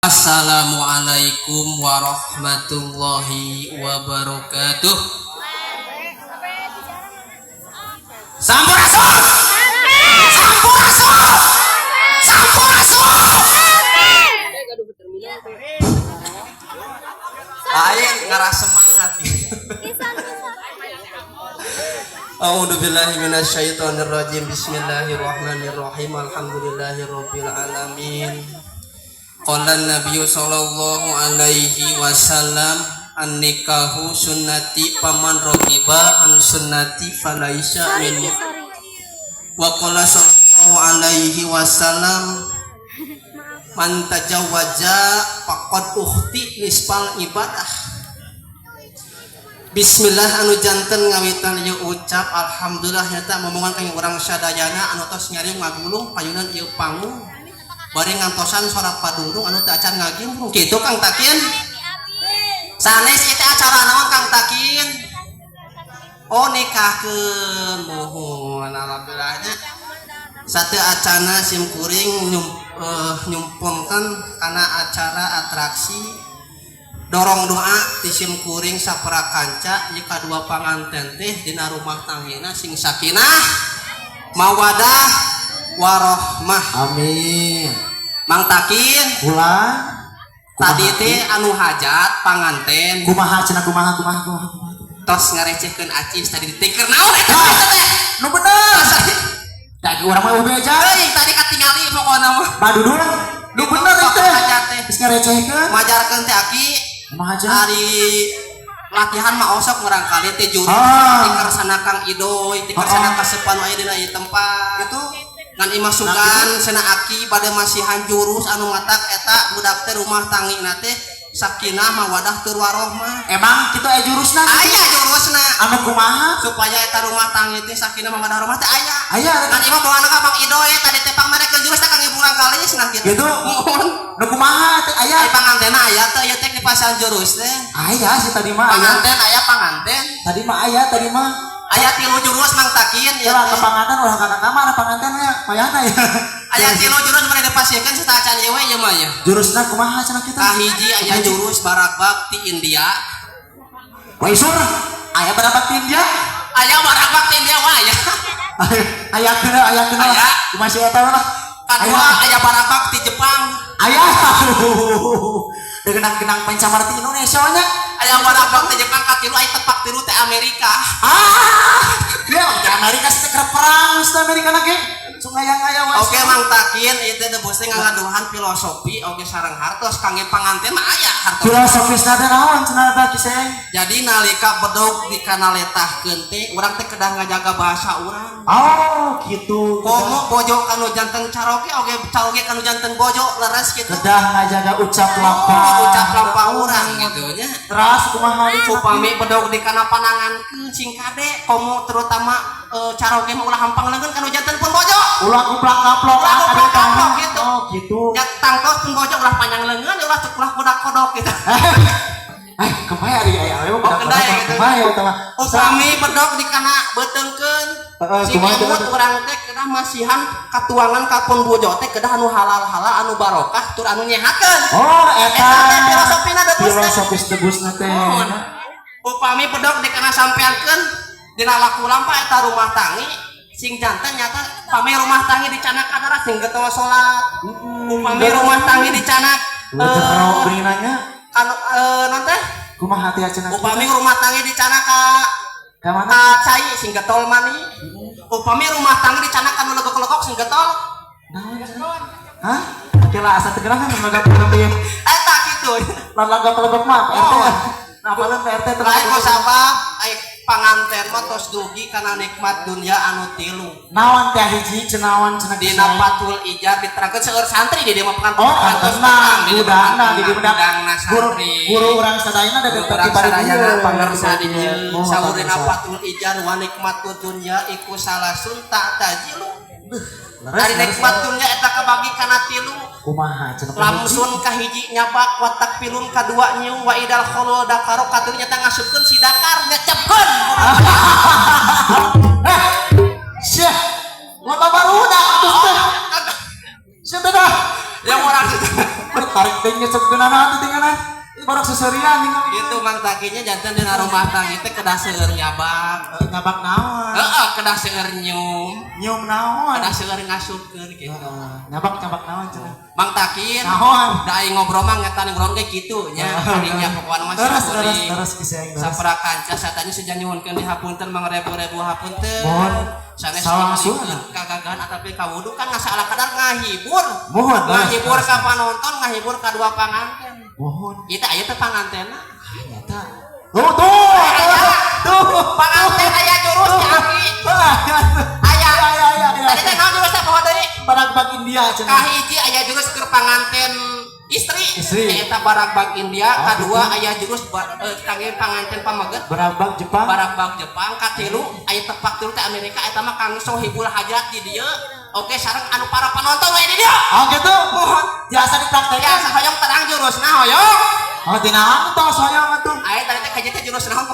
Assalamualaikum warahmatullahi wabarakatuh. Sampurasun. Sampurasun. Sampurasun. Lain ngerasa semangat. A'udzubillahi minasyaitonirrajim. Bismillahirrahmanirrahim. Alhamdulillahirabbil alamin. Qala Nabi sallallahu alaihi wasallam, an-nikahu sunnati, faman ragiba an sunnati falaisa minni. Wa qala sallallahu alaihi wasallam, man tajawwaja faqad ukhti nisfal ibadah. Bismillah anu janten ngawitan ieu ucap alhamdulillah, nyata momongan kang urang sadayana anu tos nyariung ngagulung payunan ieu panggung bari ngantosan suara padurung anu teu acan ngagimbrung kitu. Kang Takin, sanes ieu acara naon, Kang Takin? Oh, nikahkeun. Mohon, alhamdulillahnya satu acana sim kuring nyumpunkeun kana acara atraksi. Dorong doa ti sim kuring saparakanca ieu kadua panganten teh dina rumah tanggina sing sakinah, mawadah, warohmah. Amin. Mang Takin. Kula. Tadi teh anu hajat panganten. Kumaha cenah, kumaha, kumaha, kumaha, kumaha? Tos ngarecehkeun acis tadi, ditingker naon eta teh? Nu bener. Tadi urang mah beja. Euy, tadi katingali pokona mah. Badudul. Nu bener itu. Hajat teh. Geus ngarecehkeun. Majarkeun teh, Aki. Kumaha aja? Hari latihan mah osok murang kali teh jurus tikar sana Kang Idoy, tikar sana kasepan aya dina ieu tempat. Itu ngan imasukan cenah Aki bade masihan jurus anu matak eta budak teh rumah tangina teh sakinah, mawadah, tur warohmah. Emang kitu aya jurusna? Aya jurusna. Anu kumaha? Supaya eta rumah tanggi teh sakinah, mawadah, warahmah teh aya. Aya. Ngan imah bawa anak Bang Idoy tadi teh pangmerekeun jurus teh kang ibu kali cenah kitu. Gitu? Mohon. Nu kumaha teh aya? Ai pangantena aya teh ieu teh dipasihan jurus teh? Aya sih, tadi mah aya. Panganten aya, panganten. Tadi mah aya, tadi mah. Aya tilu jurus, Mang Takin, ieu Ya teh. Ke panganten ulah ka kamar panganten nya payahna ya. Aya tilu jurus mana dipasihkeun sateuacan ieu we ieu mah ya. Jurusna kumaha cenah kita? Kahiji aya jurus barakbak ti India. Waisur aya barakbak ti India? Aya barakbak ti India wah aya. Aya kena, aya kena. Aya. Kumaha si eta lah? Kadua aya barakbak ti Jepang. Aya. Genang-genang pencamar ti Indonesia nya. Aya barakbak ti Jepang, katilu aya tepak tilu teh Amerika. Ah, ya di Amerika sih keur perang di Amerika lagi. Sungaya-ngaya wae. Oke, Mang Takin, itu teh bosnya ngagaduhan filosofi oge sareng hartos kangge panganten mah aya hartos. Filosofisna teh naon cenah teh, Kiseng? Jadi nalika bedog dikanaletahkeun teh urang teh kedah ngajaga bahasa urang. Oh, gitu. Komo bojo kanu janten caroge oge caroge kanu janten bojo, leres gitu. Kedah ngajaga ucap lampah. Oh, ucap lampah urang gitu nya. Terus kumaha deui cenah? Upami bedog dikana panangankeun sing kade, komo terutama caroge mah ulah hampang leungeun kanu janten pun bojo. Ulah kuplak kaplok. Ulah kuplak kaplok gitu. Oh, gitu. Ya tangtos pun bojo ulah panjang leungeun, ulah ulah kodak-kodok gitu. Eh, kumaha ari aya awewe? Oh, kendai gitu. Kumaha ya eta mah? Upami bedog dikana beuteungkeun Heeh, sing kumaha emut teh? Urang teh kedah masihan katuangan ka pun bojo teh kedah anu halal-halal, anu barokah, tur anu nyehatkeun. Oh, eta. Eta teh filosofina debus teh. Filosofis debusna teh. Mohon. Upami bedog dikana sampeankeun dina laku lampah eta rumah tangi sing janten nyata pami rumah tangi dicanak kadara sing getol salat. Upami rumah tangi dicanak Jero berinanya. Anu non teh? Kumaha teh cenah? Upami rumah tangi dicanak ka Ka mana? Ka cai sing getol mani. Upami rumah tangga dicanak kanu legok-legok sing getol. Naon cenah? Hah? Kira asa tegerang kan lembaga ieu. Eta kitu. Lembaga legok mah RT. Oh. Nah, paling RT. Lain ku sabab ai panganten mah tos dugi kana nikmat dunia anu tilu. Naon teh hiji cenawan cenah? Dina Fathul Ijar diterangkeun seueur santri di dieu mah pengantin. Oh, kantosna gudangna di dieu. Gudangna Guru santri. Guru urang sadayana da Urang sadayana pangersa di dieu. Oh, saurina pangersa. Fathul Ijar wa nikmatud dunya iku salasun ta'tajilu. Ari nikmat dunya eta kabagi kana tilu. Kumaha cenah? Lamsun kahiji nyabak, wa takfilun kadua nyium, wa idal khulul dakaro katilu nyata ngasupkeun si dakar nyecepkeun. Eh, sia. Loba barudak atuh teh. Sia teh dah. Yang orang Tarik. teh nyecep geunana atuh tinggalan. Barak seserian tinggal Gitu Mang Takinya janten dina rumah tangga teh kedah seueur nyabak. Nyabak naon? Heeh, kedah seueur nyium, Nyium naon? Kedah seueur ngasupkeun gitu. Heeh, nyabak nyabak naon cenah? Mang Takin, Naon? da aing ngobrol mah ngetan ngobrol ge kitu nya, kadinya pokona mah Terus terus syukuring. Terus kisah terus. Sapara kanca satanya seja nyuhunkeun dihapunten mangrebu-rebu hapunten. Mohon. Sanes Salangsun. Kagagahan ataupun kawudu kan ngasalah kadar ngahibur. Mohon, terus, Ngahibur terus. ka panonton, ngahibur ka dua panganten. Mohon. Kita aya teh pangantenna. Nyata. Tuh tuh tuh. Tuh. Panganten aya jurus di aki. Aya. Aya aya aya. Tadi teh naon jurus teh poho deui? Baragbag India cenah. Kahiji aya jurus keur panganten istri. Istri. Eta baragbag India, Oh, kadua gitu. aya jurus kangge panganten pameget. Baragbag Jepang. Baragbag Jepang, katilu aya tepak tilu teh Amerika eta mah kang Sohibul Hajat di dieu. Oke, sareng anu para penonton we di dieu. Oh gitu. Mohon. Biasa dipraktekan. Biasa hoyong terang jurusna hoyong. Oh dinaon tos hoyong atuh. Aya tadi teh kaji teh jurus naon?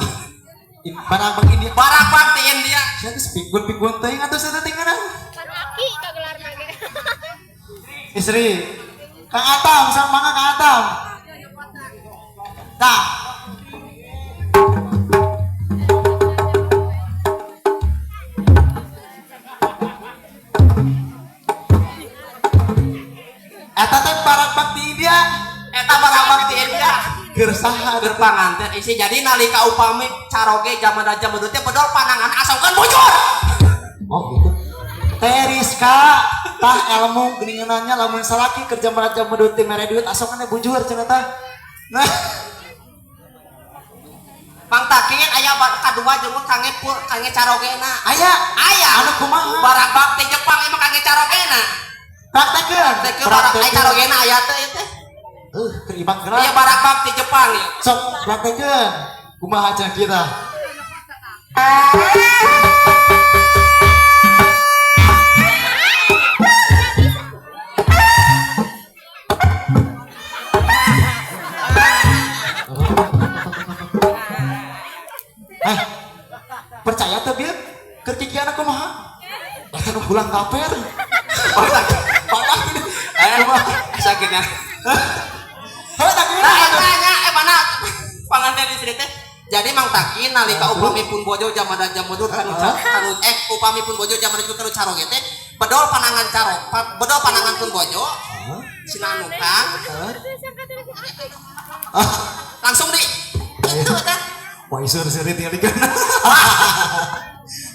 Baragbag India. Baragbag ti India. Sia geus pikun-pikun teuing atuh sia teh tinggalan. Kan aki kagelar nage. Istri. Kang Atam, sang mangga Kang Atam. Tah. Eta teh baragbag di India. Eta baragbag ti India. Keur saha Keur panganten isi jadi nalika upami caroge zaman raja muda teh bedol panangan asongkeun bujur. Oh gitu. Teh Rizka, tah ilmu geuningannya lamun salaki kerja meraja medut teh mere duit asokna bujur cenah tah. Nah, Mang Takin aya kadua jeung kangge pur kangge carogena. Aya. Aya. Anu kumaha? Baragbag ti Jepang emang kangge carogena. Praktekeun. Teh keur barak aya carogena aya teh ieu teh. Keur ibak gerak. Ieu baragbag ti Jepang ieu. Sok praktekeun. Kumaha cenah kita? Eh, percaya tuh Bil? Keur kikiana kumaha? Bahkan nu pulang kaper. Padahal Eh, sakitnya. Heuh, tak Nah, eta nya eh mana panganten istri teh. Jadi Mang Takin nalika upami pun bojo zaman raja mudur kanu kanu eh upami pun bojo zaman raja kanu caroge teh bedol panangan caro bedol panangan pun bojo sinanukan langsung di itu teh. Poiseur seurit tinggal dikeun.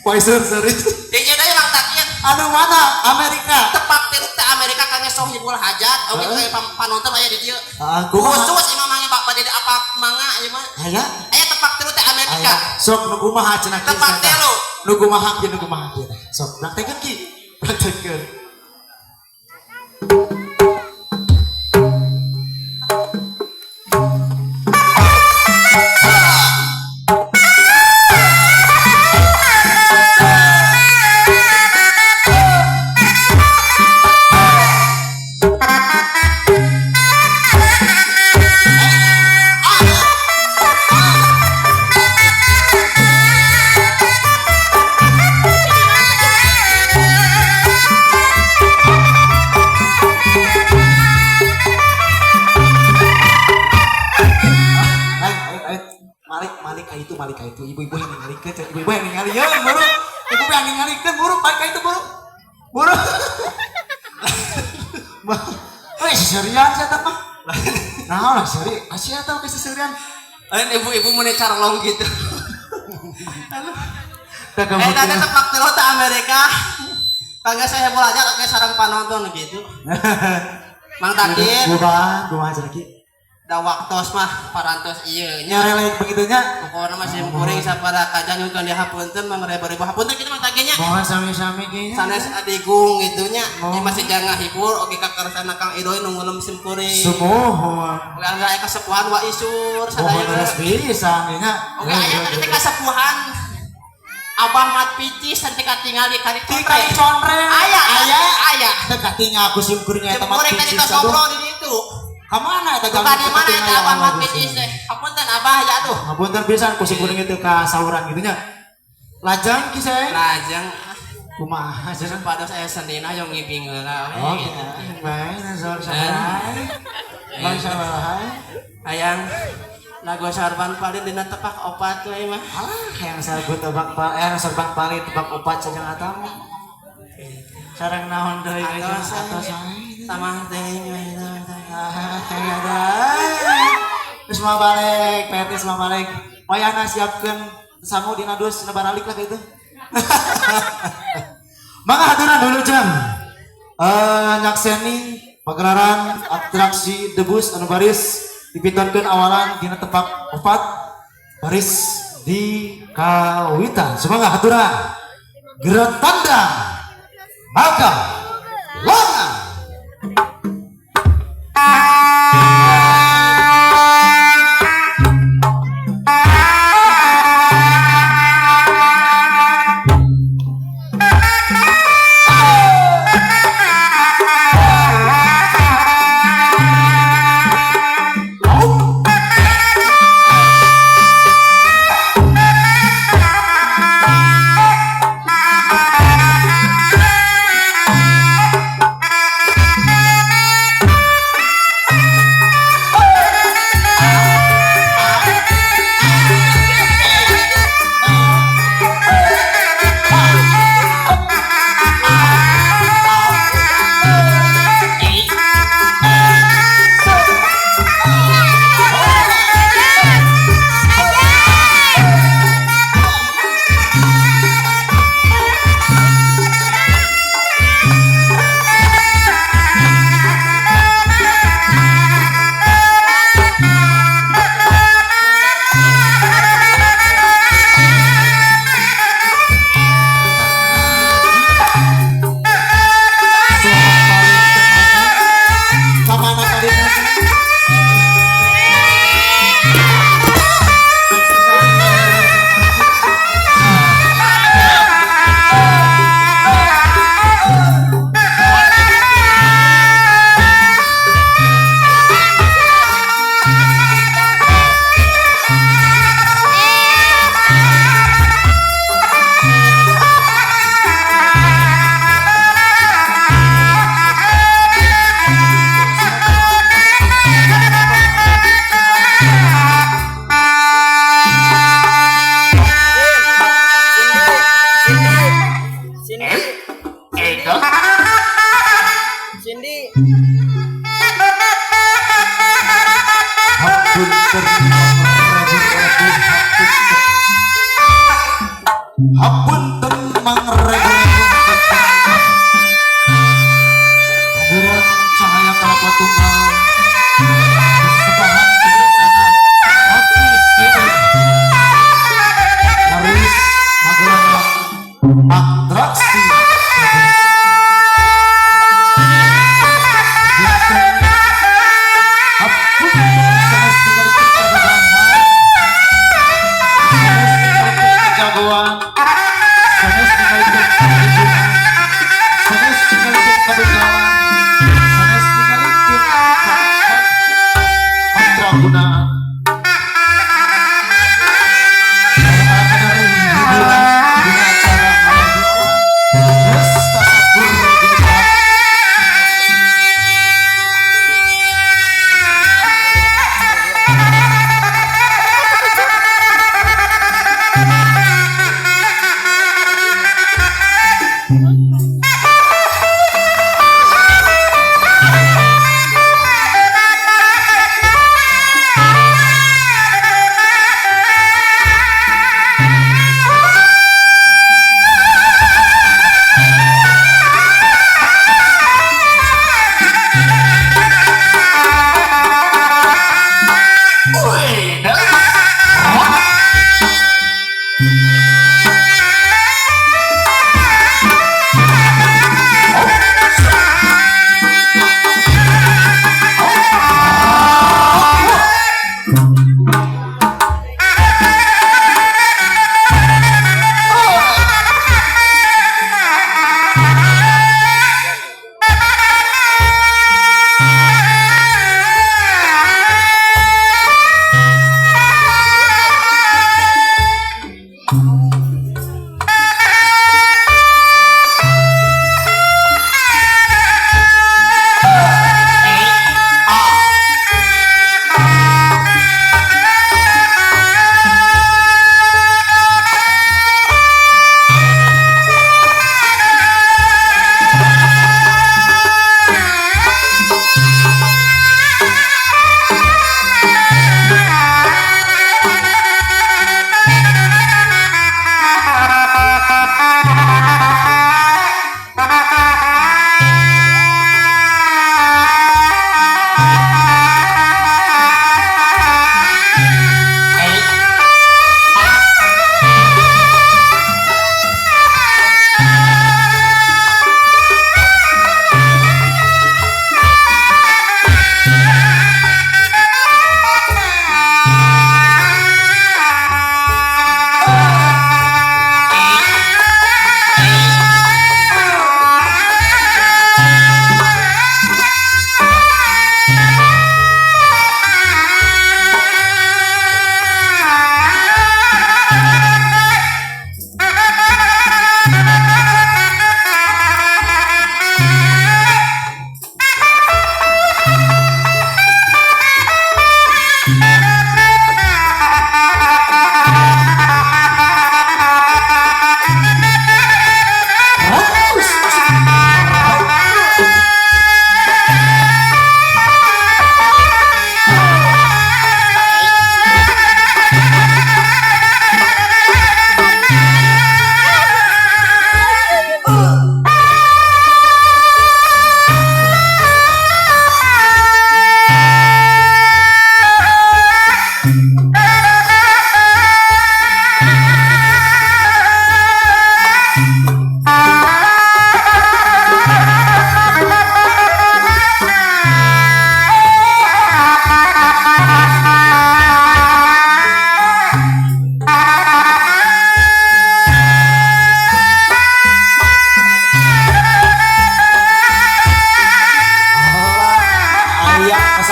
Poiseur seurit. Di deui Mang Takin. Anu mana? Amerika. Tepak tilu teh Amerika kangge Sohibul Hajat oge Heeh. kangge panonton aya di dieu. Ah, kumaha? Khusus imah mangga bak bade apa mangga ieu mah. Aya. Aya tepak tilu teh Amerika. Aya. Sok nu kumaha cenah kieu? Tepak tilu. Nu kumaha kieu, nu kumaha kieu? Sok praktekeun ki. Praktekeun. Ayo, ayo, ayo. Malik, malik ka itu, malik ka itu. Ibu-ibu yang ningalikeun, cek. Ibu-ibu yang ningalikeun, buru. Ibu yang ningalikeun, buru, balik ka itu, buru. Buru. Wih, seserian sia teh mah. Nah, lah seri, asia teh ke seserian. Lain ibu-ibu mun carlong gitu. Teh Eh, tadi tepak tilu teh Amerika. Kangge Sohibul Hajat oge sareng panonton gitu. Mang Takin, Kumaha, kumaha cenah ki? Da waktos mah parantos ieu nya. Nyarelek begitunya. Pokokna mah sim kuring sapara kajan nyuhunkeun dihapunten mangrebu-rebu hapunten kitu Mang Takin nya. Mohon sami-sami kayaknya. Sanes adigung gitu nya. Oh. Ieu masih jangan ngahibur oge kakersana Kang Idoy nu ngulem sim kuring. Sumuhun. Oge aya kasepuhan wa isur Mohon sadayana. leres pisan nya. Oge aya tadi teh kasepuhan Abah Mat Picis nanti katingal di kali Ti kali conre. Aya, aya. Aya. Teu katingal aku sim kuring eta Sim Mat kuring tadi Picis. tos Aduh. ngobrol di ditu. Ka mana eta Buka di mana eta Abah Mat Picis teh? Hapunten Abah ya aduh. Ngapunten pisan ku sim kuring itu ka sauran gitu nya. Lajang ki saya. Lajeng Kumaha cenah? pada saya senina yang ngibing heula we Oh, gitu. bae sok sabar. Bang sabaraha? Hayang lagu Sarban Palin dina tepak opat we mah. Alah, hayang sargu tebak pa, eh sorban palit tebak opat sajang atam. Sareng naon deui Atos atos. Tamah teuing we. Terus mau balik, PT mau balik. Wayahna siapkeun sangu dina dus dina baralik lah gitu. Mangga haturan dulu jam. Nyakseni pagelaran atraksi debus anu baris dipitonkeun awalan dina tepak opat baris di kawitan. Semoga haturan gerak tandang maka longan.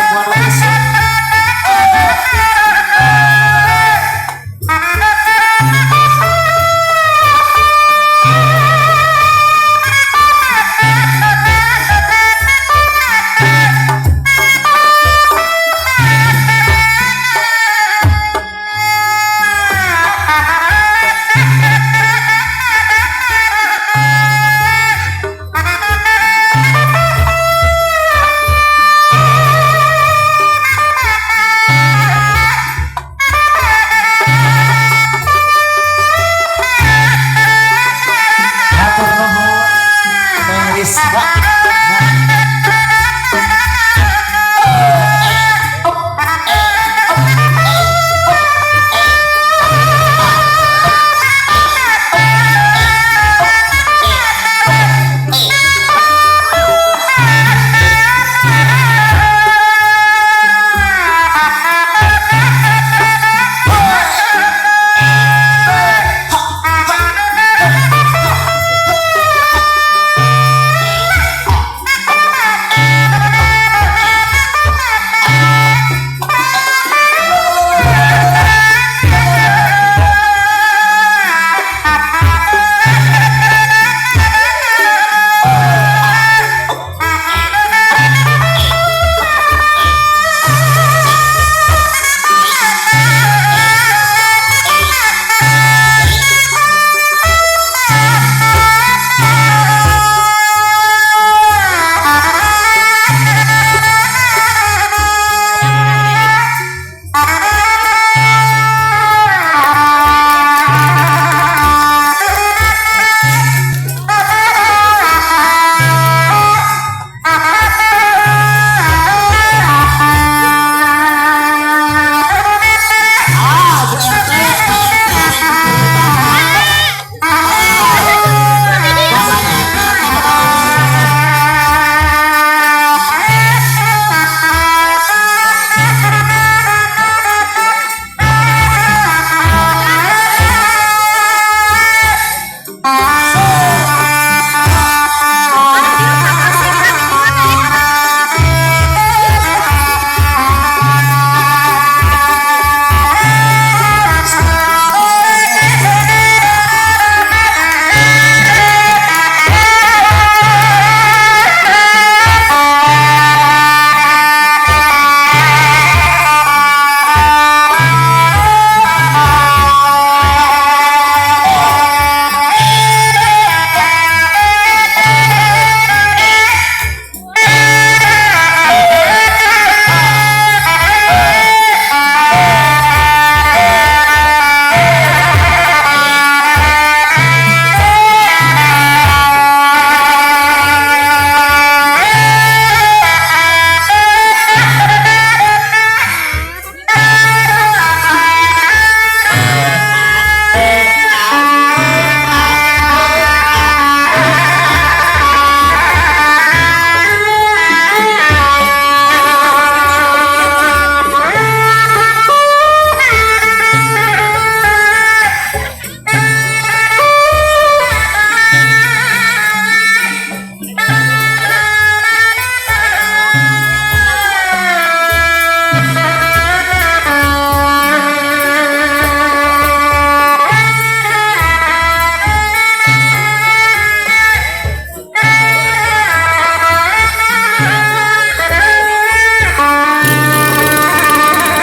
Perempuan besok. Hatur nuhun Teh Rizka. Ah, Bu RT.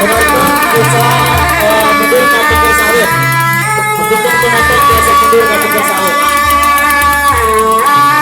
Penonton bisa mundur ke pinggir sawit. Pendukung penonton biasa mundur ke pinggir sawit. Ah!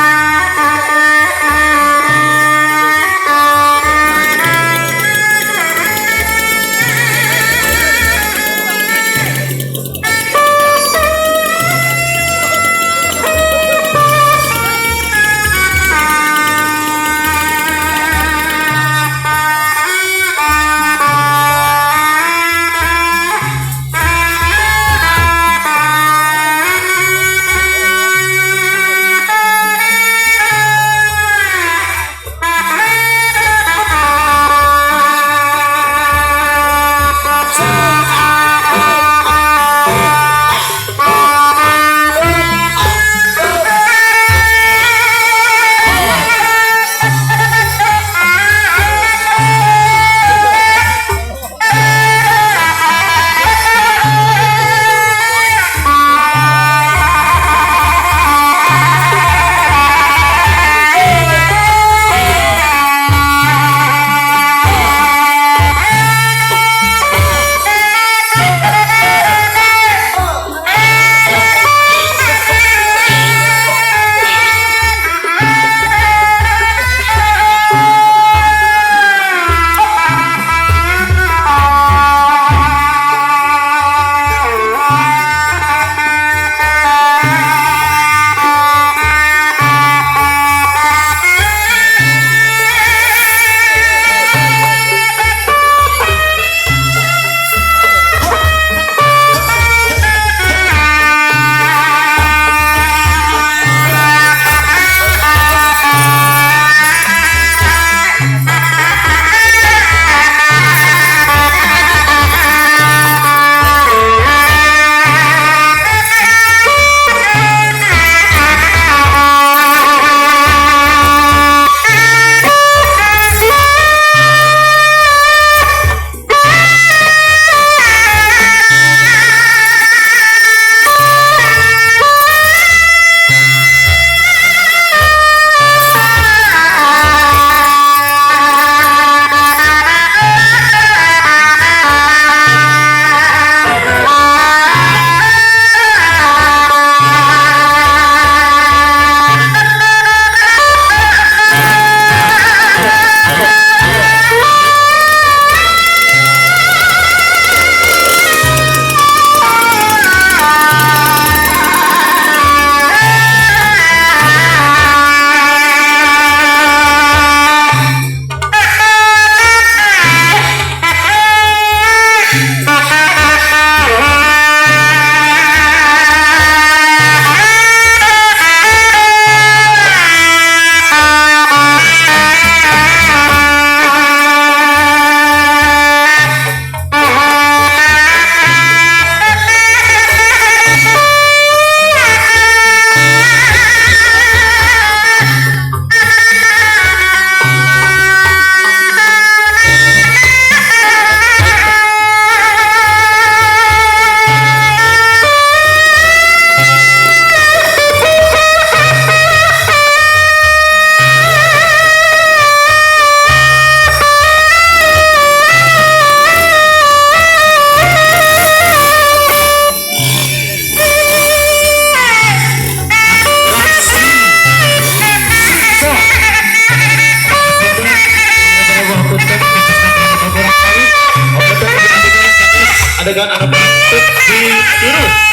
Adegan anu patut ditiru.